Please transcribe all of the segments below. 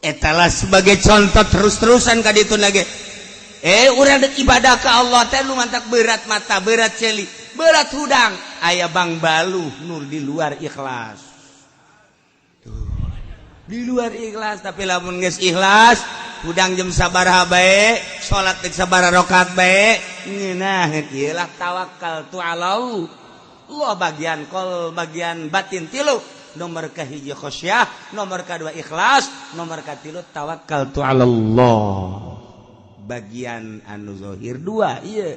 Etalah sebagai contoh terus-terusan ka ditu lagi. Urang dek ibadah ke Allah teh nu mantak berat mata, berat ceuli, berat hudang. Aya Bang Balu nur di luar ikhlas. Tuh. Di luar ikhlas, tapi lamun geus ikhlas, hudang jam sabaraha bae, salat dek sabaraha rakaat bae, ngeunah ieu lah tawakal tu Allah. Allah bagian kol, bagian batin tilu. Nomor kahiji khasyah, nomor kedua ikhlas, nomor katilu tawakal tu Allah. Bagian anu zahir dua iya.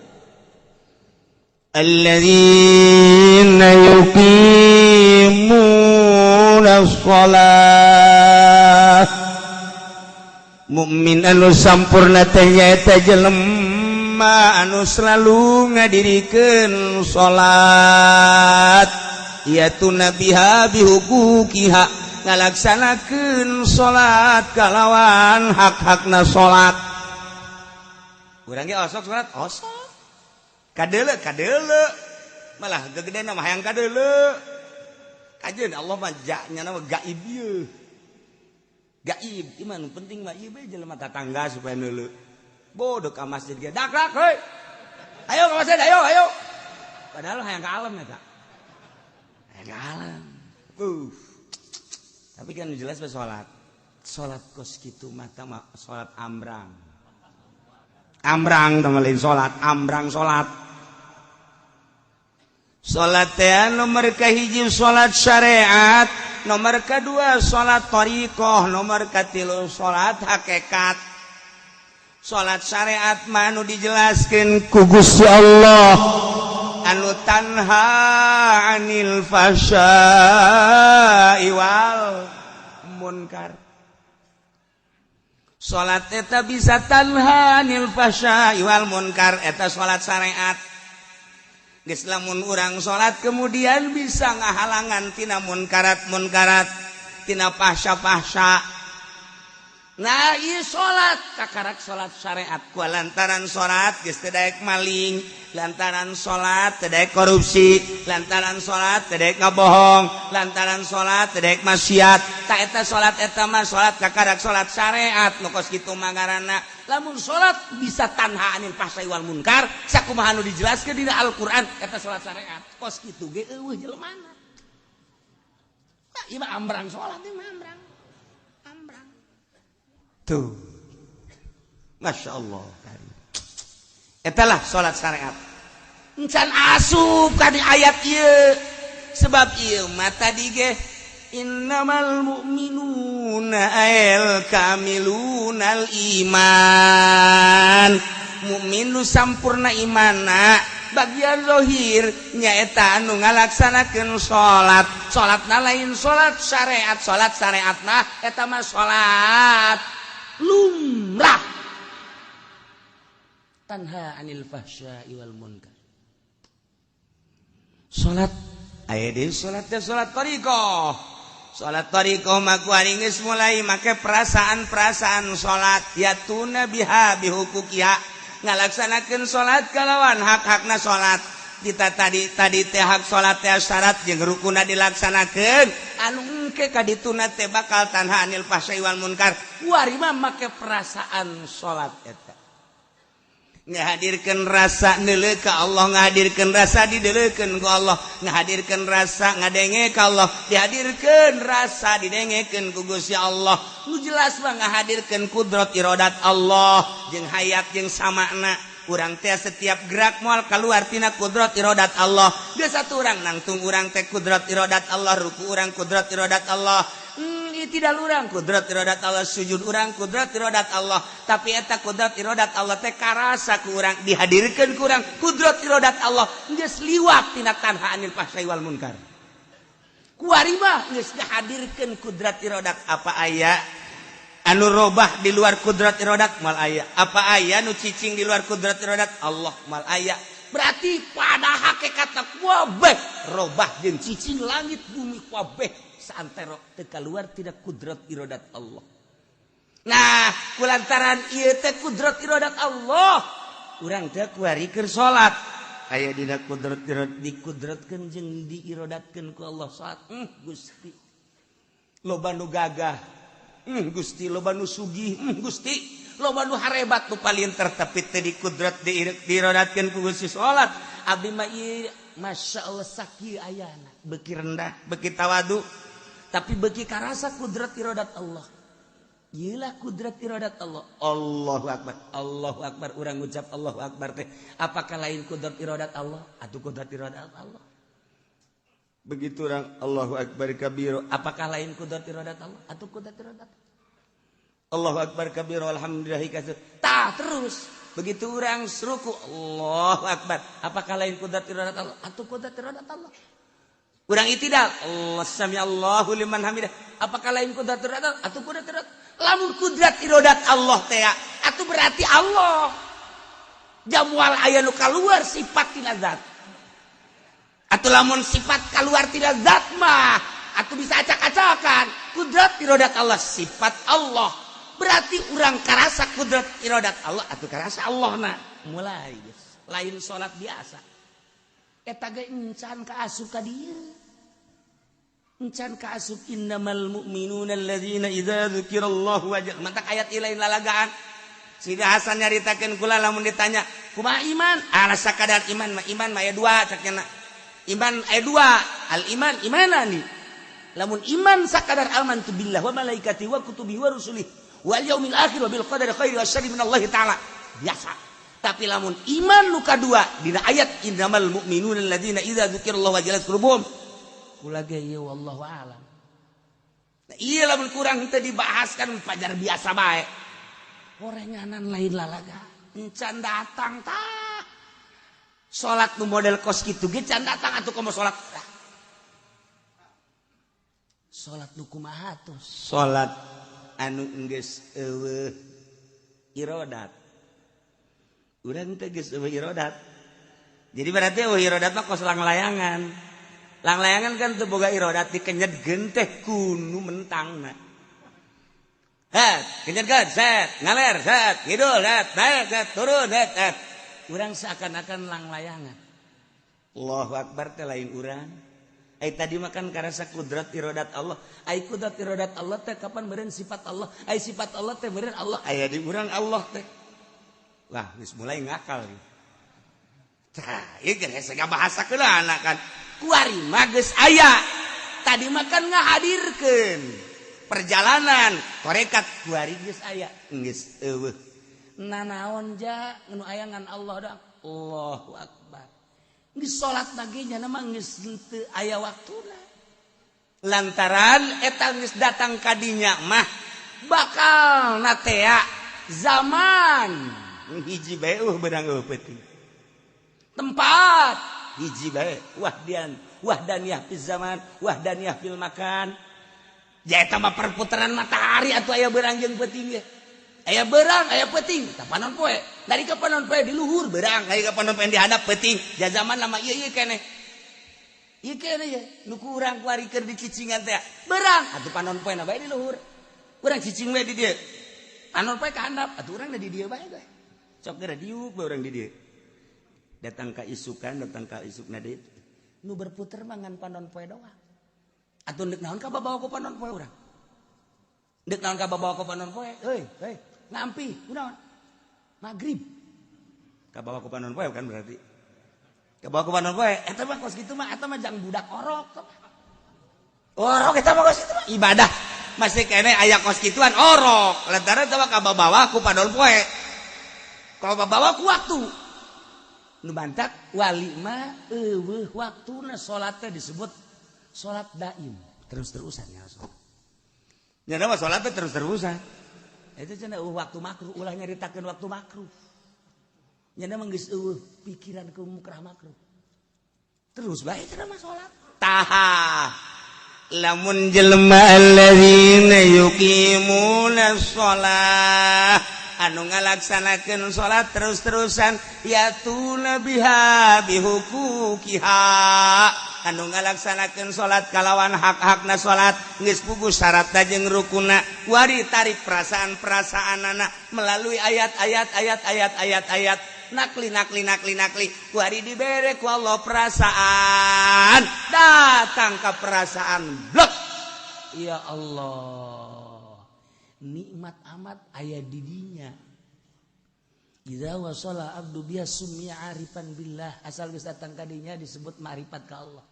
Alladzina yuqimuna shalah. Mukmin anu sampurna teh nyaeta jelema anu selalu ngadirikeun salat. Yatuna biha bihuquqiha, ngalaksanakeun salat kalawan hak-hakna salat. Urang ge osok salat, osok. Kadeuleu, kadeuleu. Malah gegedena mah hayang kadeuleu. Kajeun Allah mah nya mah gaib ieu. Gaib, ieu nu penting mah ieu bae jelema tatangga supaya neuleu. Bodoh ka masjid ge dak dak heuy. Ayo ka masjid, ayo, ayo. Padahal hayang ka alam eta. Hayang ka alam. Tapi kan jelas bae salat. Salat kos kitu mata mah salat ambrang. Ambrang teh lain salat, ambrang salat. Salat teh nomor kahiji salat syariat, nomor kedua salat thariqah, nomor katilu salat hakikat. Salat syariat mah anu dijelaskeun ku Gusti Allah, anu tanha anil fahsya'i wal munkar. Salat eta bisa tanha anil fahsya'i wal munkar, eta salat syariat. Geus lamun urang salat kemudian bisa ngahalangan tina munkarat munkarat, tina fahsya-fahsya. Nah, ieu salat kakarak salat syariat ku lantaran salat geus teu daek maling, lantaran salat teu daek korupsi, lantaran salat teu daek ngabohong, lantaran salat teu daek maksiat. Ta eta salat eta mah salat kakarak salat syariat nu kos kitu mah ngaranna. Lamun salat bisa tanha anil fahsya'i wal munkar, sakumaha nu dijelaskeun dina Al-Qur'an, eta salat syariat. Kos kitu ge eueuh jelemana. Nah, ieu mah ambrang salat, ieu mah ambrang. Ambrang. Tuh. Masya Allah. Etalah salat syariat. Encan asup ka di ayat ieu. Sebab ieu mah tadi ge innamal mu'minuna al kamilunal iman. Mukmin nu sampurna imana bagian zahir nyaeta anu ngalaksanakeun salat. Salatna lain salat syariat, salat syariatna eta mah salat lumrah. Tanha anil fahsya'i wal munkar. Salat aya deui, salat teh salat thariqah. Salat thariqah mah ku ari geus mulai make perasaan-perasaan salat, yatuna biha bihuquqiha, ngalaksanakeun salat kalawan hak-hakna salat. Kita tadi tadi teh hak salat teh syarat jeung rukuna dilaksanakeun, anu engke ka dituna teh bakal tanha anil fahsya'i wal munkar. Kuari mah make perasaan salat eta. Ngahadirkeun rasa neuleu ka Allah, ngahadirkeun rasa dideuleukeun ku Allah, ngahadirkeun rasa ngadenge ka Allah, dihadirkeun rasa didengekeun ku Gusti Allah. Nu jelas mah ngahadirkeun kudrat iradat Allah jeung hayat jeung samakna. Urang teh setiap gerak moal keluar tina kudrat iradat Allah. Geus satu urang nangtung urang teh kudrat iradat Allah, ruku urang kudrat iradat Allah. Tidak urang kudrat iradat Allah, sujud urang kudrat iradat Allah. Tapi eta kudrat iradat Allah teh karasa ku urang, dihadirkeun ku urang kudrat iradat Allah geus liwat tina tanha anil fahsya'i wal munkar. Kuari mah geus dihadirkeun kudrat iradat, apa aya anu robah di luar kudrat iradat? Mal aya. Apa aya nu cicing di luar kudrat iradat Allah? Mal aya. Berarti pada hakikatna kabeh robah jeung cicing langit bumi kabeh saantero teu keluar tidak kudrat iradat Allah. Nah, kulantaran ieu teh kudrat iradat Allah, urang teh kuari keur salat aya dina kudrat iradat, dikudratkeun jeung diiradatkeun ku Allah salat. Gusti, loba nu gagah. Gusti, loba nu sugih, Gusti, loba nu harebat, nu palinter, tapi teu dikudrat diirodatkeun ku Gusti. Salat abdi mah ieu, Masya Allah, sakieu ayana, beuki rendah, beuki tawadu, tapi beuki karasa kudrat irodat Allah. Iyalah, kudrat irodat Allah. Allahu Akbar, Allahu Akbar. Urang ngucap Allahu Akbar teh apakah lain kudrat irodat Allah? Atau kudrat irodat Allah? Begitu orang Allahu Akbar kabiro, apakah lain kudrat irodat Allah? Atau kudrat irodat? Allahu Akbar kabiro, alhamdulillah katsir. Tah, terus begitu orang ruku, Allahu Akbar, apakah lain kudrat irodat Allah? Atau kudrat irodat Allah? Urang itidal, Allah sami Allahu liman hamidah, apakah lain kudrat irodat Allah? Atau kudrat irodat? Lamun kudrat irodat Allah teh atau berarti Allah jamual aya nu kaluar sifat tina zat. Atau lamun sifat keluar tina zat mah atau bisa acak-acakan. Kudrat irodat Allah sifat Allah, berarti urang karasa kudrat irodat Allah atau karasa Allah. Nah, mulai guys, lain salat biasa eta ge. Encan ka asup ka dieu, encan ka asup. Innamal mu'minuna alladzina idza dzukirallahu wajal. Mantak ayat lain lalagaan. Sida Hasan nyaritakeun kula, lamun ditanya kumaha iman, ala sakadar iman mah, iman mah aya dua cakna. Iman aya dua, al iman imanani. Lamun iman sakadar amantu billah wa malaikati wa kutubi wa rusuli wal yaumil akhir wa bil qadari khairi wa syarri minallahi ta'ala, biasa. Tapi lamun iman nu kadua dina ayat innamal mu'minuna alladzina idza dzukirallahu wajilat qulubuhum, kula ge ieu wallahu alam. Nah, iya, lamun kurang teu dibahaskan pajar biasa bae orenganan, lain lalaga. Encan datang tah salat nu model kos kitu ge can datang. Atuh komo salat, salat nu kumaha tuh? Salat anu geus eueuh irodat. Urang teh geus eueuh irodat. Jadi berarti eueuh irodat mah kos langlayangan. Langlayangan kan teu boga irodat, dikenyetkeun teh kunu mentangna. Het, kenyetkeun, set, ngaler, set, ngidul, set, naik, set, turun, set, set. Urang seakan-akan langlayangan. Allahu Akbar teh lain urang. Ai tadi makan karasa kudrat irodat Allah. Ai kudrat irodat Allah teh kapan meureun sifat Allah? Ai sifat Allah teh meureun Allah aya di urang Allah teh. Wah, geus mulai ngakal. Tah, ieu geus bahasa anak kan. Kuari mah geus aya. Tadi makan ngahadirkeun perjalanan torekat, kuari geus aya, geus eueuh. Nanaon ja nu aya ngan Allah doang. Allahu Akbar. Geus salat lagi nya mah geus teu aya waktuna. Lantaran eta geus datang kadinya mah bakal natea zaman hiji bae eueuh beunang eueuh peuting. Tempat hiji bae, wahdian wahdaniyah fil zaman, wahdaniyah fil makan. Ja eta mah perputaran matahari atuh aya beurang jeung peuting ge. Aya beurang, aya peuting, tah panon poe. Dari ke panon poe di luhur beurang, aya ke panon poe di handap peuting. Ja zaman lama ieu ieu keneh. Ieu keneh ye, nu ku urang kuari keur dicicingan teh. Beurang, atuh panon poe na bae di luhur. Urang cicing we di dieu. Panon poe ka handap, atuh urang di dieu bae ge. Sok geura diuk bae urang di dieu. Datang ka isukan, datang ka isukna deui. Nu berputer mah ngan panon poe doang. Atuh deuk naon ka babawa ku panon poe urang? Deuk naon ka babawa ku panon poe? Heuy, heuy, ngampi, kunaon? Maghrib. Kabawa ku panon poe kan berarti. Kabawa ku panon poe, eta mah kos kitu mah, eta mah jang budak orok. Orok eta mah kos kitu mah ibadah. Masih kene aya kos kituan orok. Lantaran eta mah kabawa ku panon poe. Kabawa ku waktu. Nu bantak wali mah eueuh waktuna, salat teh disebut salat daim, terus-terusan ya salat. Nya mah salat teh terus-terusan. Itu cenah eueuh waktu makruh, ulah nyaritakeun waktu makruh. Nya mah geus eueuh pikiran ke mukrah makruh. Terus bae cenah mah salat. Tah, lamun jelema alladzina yuqimuna shalah, anu ngalaksanakeun salat terus-terusan, yatuna biha bihuquqiha, anu ngalaksanakeun salat kalawan hak-hakna salat, geus puguh syaratna jeung rukuna, wari tarik perasaan-perasaan anak melalui ayat-ayat, ayat-ayat, ayat-ayat, nakli, nakli, nakli, nakli, wari dibere ku Allah perasaan, datang ke perasaan blok, ya Allah. Nikmat amat aya di dinya. Idza wasala abdu biha summiya arifan billah, asal geus datang ka dinya disebut ma'rifat ka Allah.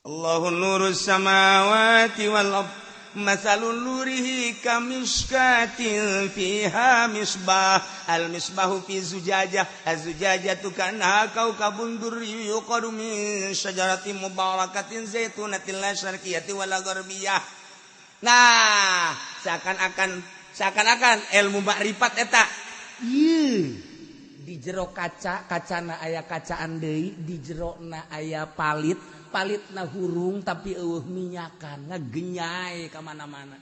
Allahu nurus samawati wal ard matsalun nurihi kamishkatin fiha misbah al misbahu fi zujajah az-zujajatu kanha kawkabun durri yuqadu min syajaratin mubarakatin zaitunatin la syarqiyatin wala gharbiyah. Nah, seakan-akan ilmu makrifat eta ieu di jero kaca, kacana aya kacaan deui, di jerona aya palit, palitna hurung tapi eueuh minyakan, ngegenyai ka mana-mana.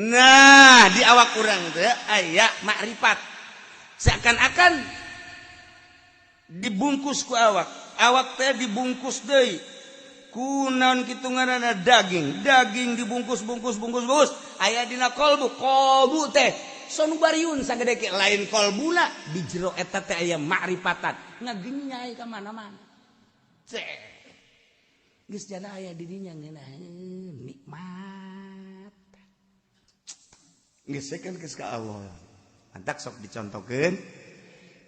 Nah, di awak urang teh aya makrifat. Seakan-akan dibungkus ku awak, awak teh dibungkus deui ku naon kitu ngaranna daging, daging dibungkus bungkus bungkus bungkus aya dina kolbu, kolbu teh sonubariun sagede ke lain kolbuna, di jero eta teh aya makrifatan ngagenyai ka mana-mana. Cek geus jana aya di dinya ngeunaheun nikmat. Geus kan geus ka Allah. Mantak sok dicontokeun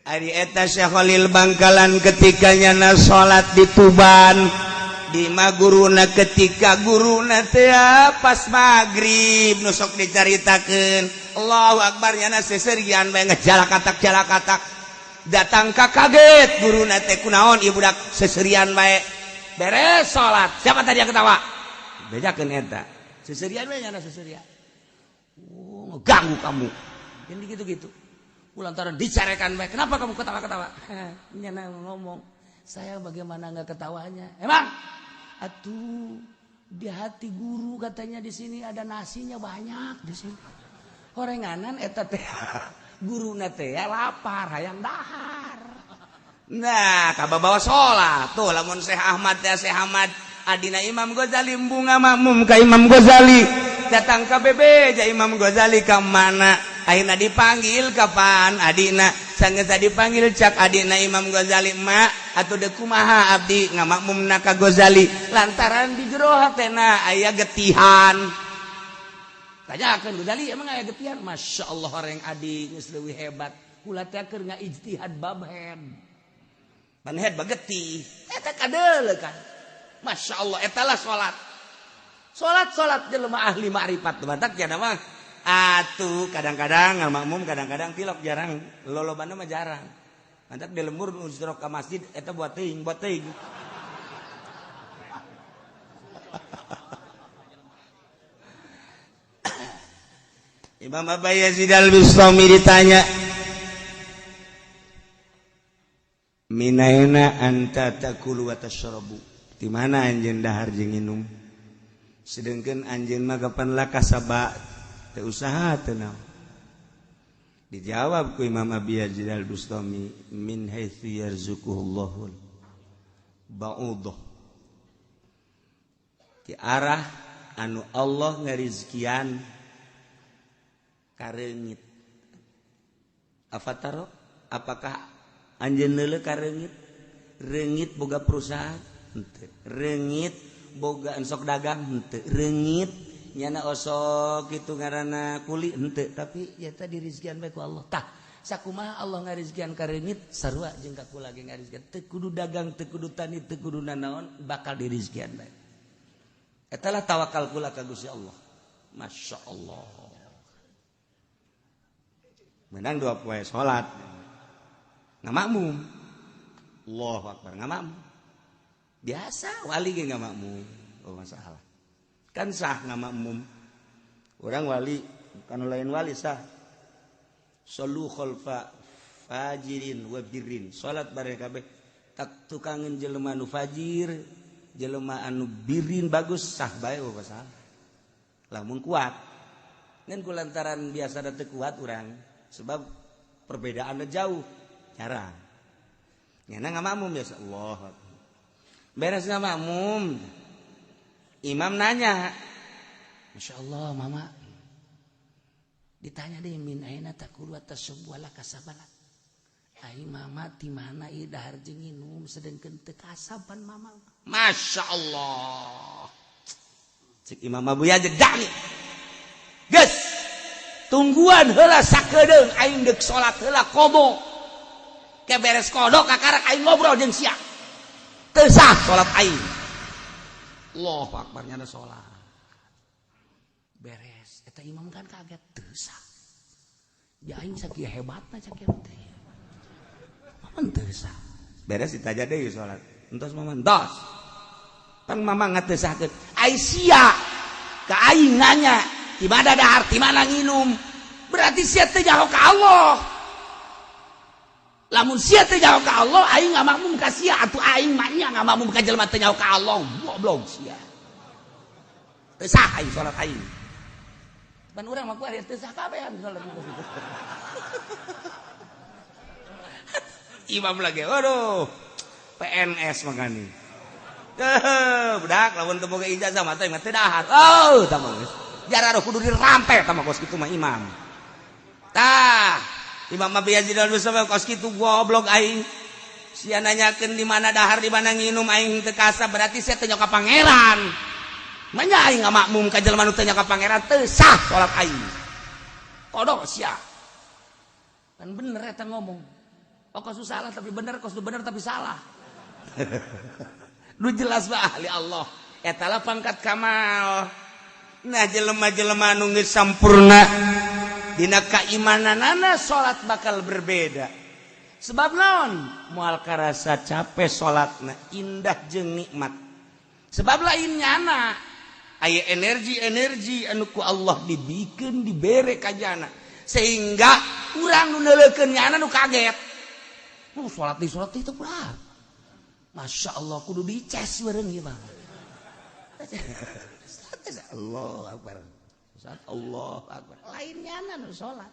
ari eta Syekh Khalil Bangkalan ketika nyana salat di Tuban di maguruna, ketika guruna teh pas maghrib nu sok dicaritakeun Allahu Akbar, nyana seserian bae ngejalakatak jalakatak datang ka kaget guruna teh, kunaon ieu budak seserian bae. Beres salat, siapa tadi yang ketawa? Bejakeun eta seserian bae nyana seserian, oh, ngeganggu kamu ini gitu-gitu. Lantaran dicarekan bae, kenapa kamu ketawa-ketawa? Nyana ngomong, saya bagaimana nggak ketawanya? Emang? Atuh di hati guru katanya di sini ada nasinya banyak di sini. Horenganan eta teh guruna teh lapar hayang dahar. Nah, kababawa salat tuh lamun Syekh Ahmad teh, Syekh Ahmad adina Imam Ghazali bunga makmum ka Imam Ghazali. Datang ka bebeja Imam Ghazali ka mana? Akhirna dipanggil kapan adina, sanggeus dipanggil cak adina Imam Ghazali, mak atuh deuk kumaha abdi ngamakmumna ka Ghazali lantaran di jero hatena aya getihan. Tanyakeun Ghazali, emang aya getihan? Masya Allah, orang adi geus leuwih hebat, kula teh keur ngaijtihad bab head ban head bagetih eta kadeuleu kan. Masya Allah, eta lah salat salat salat jelema ahli ma'rifat. Batak jana mah atuh kadang-kadang ngamakmum, kadang-kadang tilok, jarang lolobana mah jarang. Mantap di lembur nu ka masjid eta buat teuing buat teuing. Imam Abu Yazid Al-Bustami ditanya, minaina anta takulu wa tashrabu, di mana anjeun dahar jeung minum, sedengkeun anjeun mah kapan lakasaba teu usaha teu naon. Dijawab ku Imam Abi Yazid Al-Bustami, min haitsu yarzuquhullahu ba'udah, di arah anu Allah ngarizkian kareungit. Afataro, apakah anjeun neuleuh kareungit? Reungit boga perusahaan henteu, reungit boga ensok dagang henteu, reungit nyana osok kitu ngaranna kuli henteu, tapi ya tadi rizkian bae ku Allah. Tah sakumaha Allah ngarizkian ka reungit sarua jeung ka kula ge ngarizkian, teu kudu dagang, teu kudu tani, teu kudu nanaon, bakal dirizkian bae. Eta lah tawakal kula ka Gusti Allah. Masya Allah, menang dua poe salat ngamakmum, Allahu Akbar, ngamakmum biasa wali ge ngamakmum, oh masalah kan sah ngamakmum orang wali kan lain wali sah. Sallu khalfa fajirin wa birrin, salat bareng kabeh tak tukangeun jelema nu fajir jelema anu birin bagus sah bae, oh masalah lamun kuat. Ngan kulantaran biasa da teu kuat urang sebab perbedaannya jauh jarang nyana ngamakmum biasa Allah beres ngamakmum imam nanya, Masya Allah mama ditanya deh, min aina takulu atas sebuah kasabalat, ai mama di mana ieu dahar jeung nginum sedengkeun teu kasaban mama. Masya Allah, cek Imam Abu Yazid, dani Tungguan heula sakedeung, aing deuk salat heula qada. Ke beres qada, kakarak aing ngobrol jeung sia. Teu sah salat aing. Allahu akbar, nyana salat. Beres, eta imam kan kaget, teu sah. Ya aing sakieu hebatna sakieu teh. Maman teu sah. Beres ditaja deui salat. Entos maman, tos. Pan mama ngatesahkeun. Ai sia ka aing nanya, di mana dahar, di mana nginum? Berarti sia teu nyaho ka Allah. Lamun sia teu nyaho ka Allah, aing ngamakmum ka sia atuh aing mah nya ngamakmum ka jelema teu nyaho ka Allah. Goblok sia. Teu sah aing salat aing. Pan urang mah kuari teu sah kabehan salat. Imam lagi, waduh, PNS makani. Budak lamun teu boga ijazah mah teh teu dahar. Oh, tah mah geus. Jararo kudu dirampe tah mah kos kitu mah imam. Tah, imam mah Yazid al-Mustafa kos kitu goblok aing. Sia nanyakeun di mana dahar, di mana nginum, aing teu kasa, berarti sia teu nyaho ka pangeran. Manya aing ngamakmum ka jelema nu teu nyaho ka pangeran, teu sah salat aing. Kodok sia. Kan bener eta ngomong. Oh, kos salah tapi bener, kos bener tapi salah. Nu jelas mah ahli Allah. Eta lah pangkat kamal. Nah, jelema-jelema nu geus sampurna dina kaimananana, salat bakal berbeda. Sebab naon? Moal karasa capek salatna, indah jeung nikmat. Sebab lain nyana aya energi-energi anu ku Allah dibikeun, dibere ka jana sehingga urang nu neuleukeun nyana nu kaget. Salat di salat itu kurang. Masya Allah, kudu dices bareng ieu mah. Allah akbar. Salat Allah akbar. Lain nyana nu salat.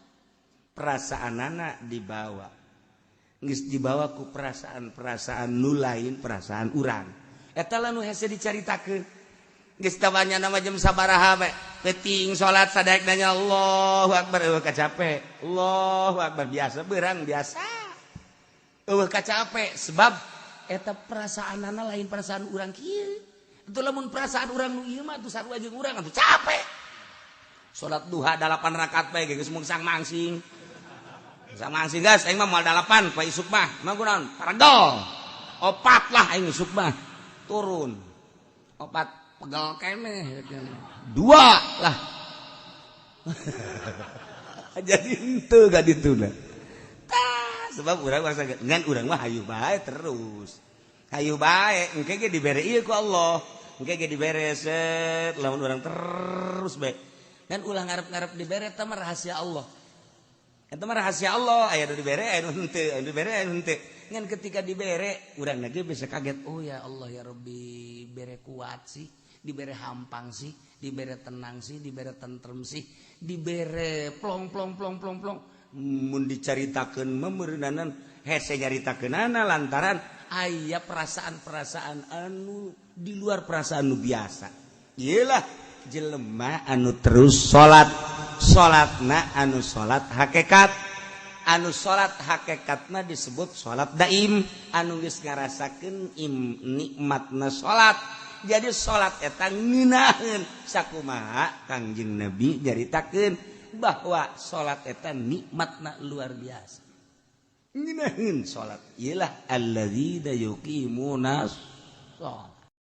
Perasaanana dibawa. Geus dibawa ku perasaan-perasaan nu lain perasaan urang. Eta lah nu hese dicaritakeun. Geus tawanya nama jam sabaraha bae. Peuting salat sadaek nanya Allahu akbar, eueuh kacape. Allahu akbar biasa beurang biasa. Eueuh kacape sebab eta perasaanana lain perasaan urang kieu. Itu lamun perasaan urang nu ieu mah atuh sarua jeung urang atuh capek. Salat duha 8 rakaat bae geus mungsang mangsing. Mungsang mangsing guys, aing mah moal 8 poe isuk mah. Mah kunaon? Paregel. Opat lah aing isuk mah. Turun. Opat pegel keneh. 2 lah. Jadi henteu ga dituna. Sebab urang mah ngan urang mah hayu bae terus. Hayu bae engke ge dibere ieu ku Allah. Engke ge dibere set lamun urang terus bae. Dan ulah ngarep-ngarep dibere eta mah rahasia Allah. Eta mah rahasia Allah, aya nu dibere aya nu henteu, aya nu dibere aya nu henteu. Ngan ketika dibere urang lagi bisa kaget, oh ya Allah ya Rabbi, bere kuat sih, dibere hampang sih, dibere tenang sih, dibere tentrem sih, dibere plong plong plong plong plong. Mun dicaritakeun mah meureunanan hese nyaritakeunana lantaran aya perasaan-perasaan anu di luar perasaan nu biasa. Iyalah jelema anu terus salat, salatna anu salat hakikat, anu salat hakikatna disebut salat daim, anu geus ngarasakeun nikmatna salat. Jadi salat eta ngeunaheun sakumaha Kangjeng Nabi nyaritakeun bahwa salat eta nikmatna luar biasa. Ngeunaheun salat ialah alladzina yuqimuna shalah.